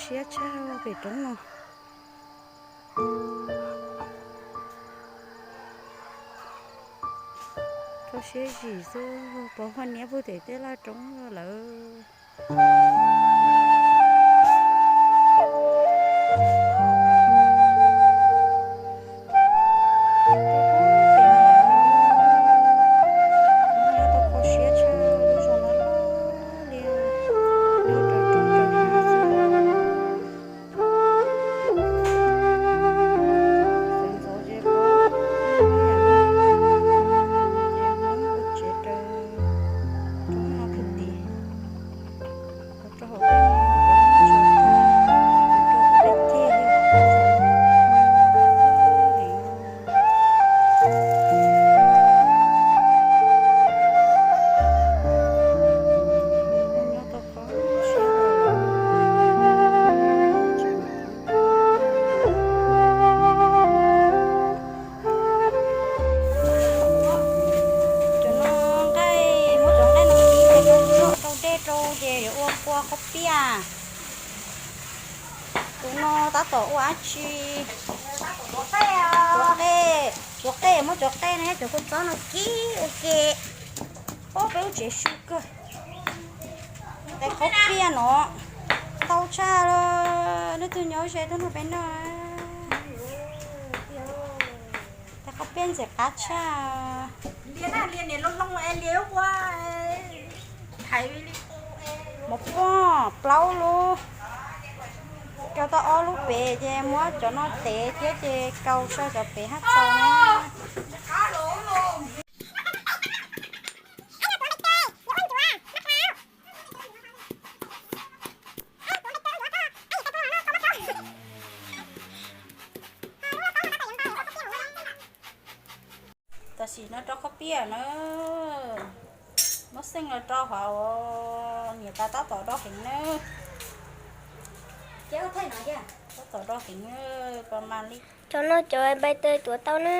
Siab tshaj pem roob no. Kho siab zim xwb, pos huaj niab pug tem tej laj roob lawm. Kho siab tshaj, lub zos no loj li, nyob rau roob rau hav xwb. Xeev ntxov ces pom, ces Hmoob ua tsev raws roob no kwv tij. Rau hauv peb no, rau peb ceg li. Nyob tau qhov siab. Cov no nqaij, muab cov nqaij no kib ces rau dej rau ces yuav ua kua khaub piaj. Tus no tab tom ua dab tsi? Tuav qej, tuav qej, muab cov qej no thiab cov kua txob no kib ua ke. Pab peb lub tsev su kawg. Tais khaub piaj no ntau tshaj los, leej twg nyob ze tuaj nrog peb noj. Tais khaub piaj ntxim qab tshaj. Mov poj plaub lub, rau tau ob lub pem ces muab cov no tev thiab ces kaus saw cov pem haj txaus na. Tam sim no rau khaub piaj na, muab xeej los rau hauv, niam tais tab tom do heev na. Tab tom do heev, pab mas li. Cov no cov npais taws tuav tau na.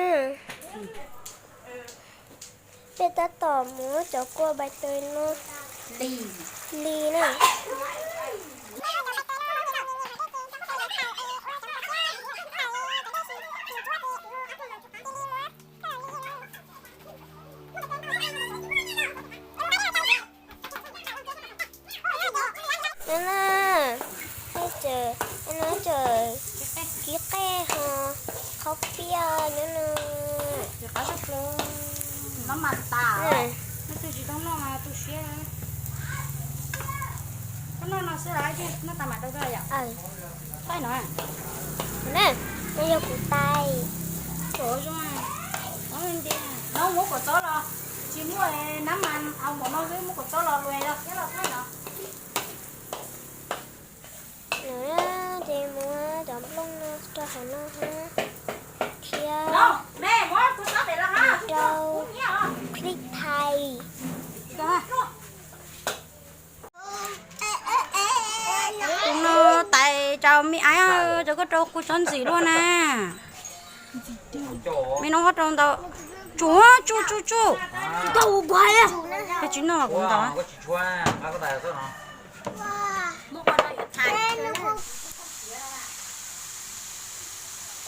Peb tab tom muab cov kua npais taws no li na. Nyob no, nyob no tseem kib qej ho khaub piaj nyob no. Taij no, no yog kuv taij. No muab kua txob los, tsis muaj nab mas, npaum no xwb, muab kua txob los luas los thiab los taij no. Ces muab cov nplooj no rau hauv no thiab rau click thais. Tus no tais rau me aiv, rau koj rau kuv tsob ntxim luaj na. Me no koj rau ntau. Tsuj, tsuj, tsuj, tsuj. Koj tsis noj los kuv ntau.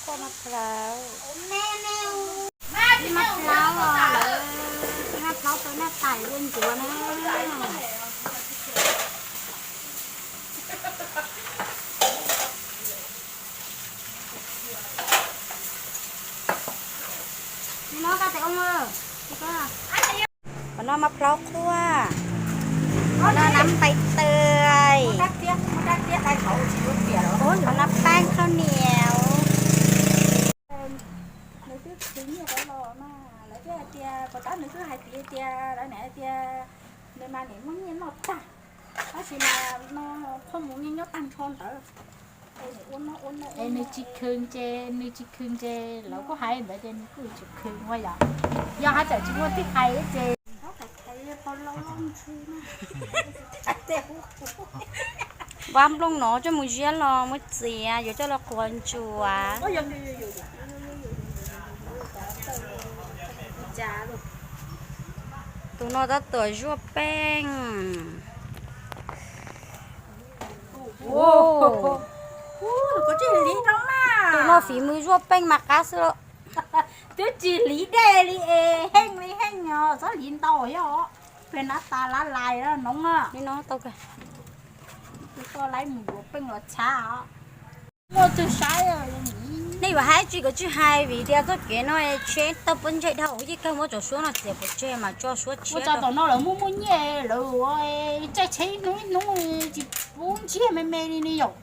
Qhua maj plawv, maj plawv, maj plawv tau naj tais ua ncuav na. Qhov no maj plawv qhuaj, qhov no nab npais taws, qhov no paab khaub niam. Nws twb khwv nyiaj rau los mas lawv twb hais tias, puas tab nws twb hais tias, lawv niam hais tias nws mas niam muaj nyiaj noj tag, tab sis mas no qhov mus nyob tag nrho ntawd. Es nws tsis khwv ces, nws tsis khwv ces lawv kuj hais ntawd ces nws kuj tsis khwv ua yom. Yog haj tseem tsis muaj twg hais ces. Vab nplooj no coj mus ziab los muab txiav yuav coj los qhuav ntsuav. Tus no tab tom zuaj peej. Tus no fiv mws zuaj peej mas qab xwb los. Twb tsis hliv dej li es heej li heej os, txhob hliv ntau yog pem na tas lav lais noov. Tus koj laib mus yuav peej los tshav os. Muaj tug saib. Nej yuav hais tsis kov tsij hais vim tias txoj kev no tsheb tau pob ntseg dhau, yeej kawg muab cov suab no txiav pov tseg mas tso suab tshiab. Ua tau tom no lawv muaj muaj nyiaj lawv ua tsaij tsheb ib hnub ib hnub tsis pub ntsiag me me li ne yom.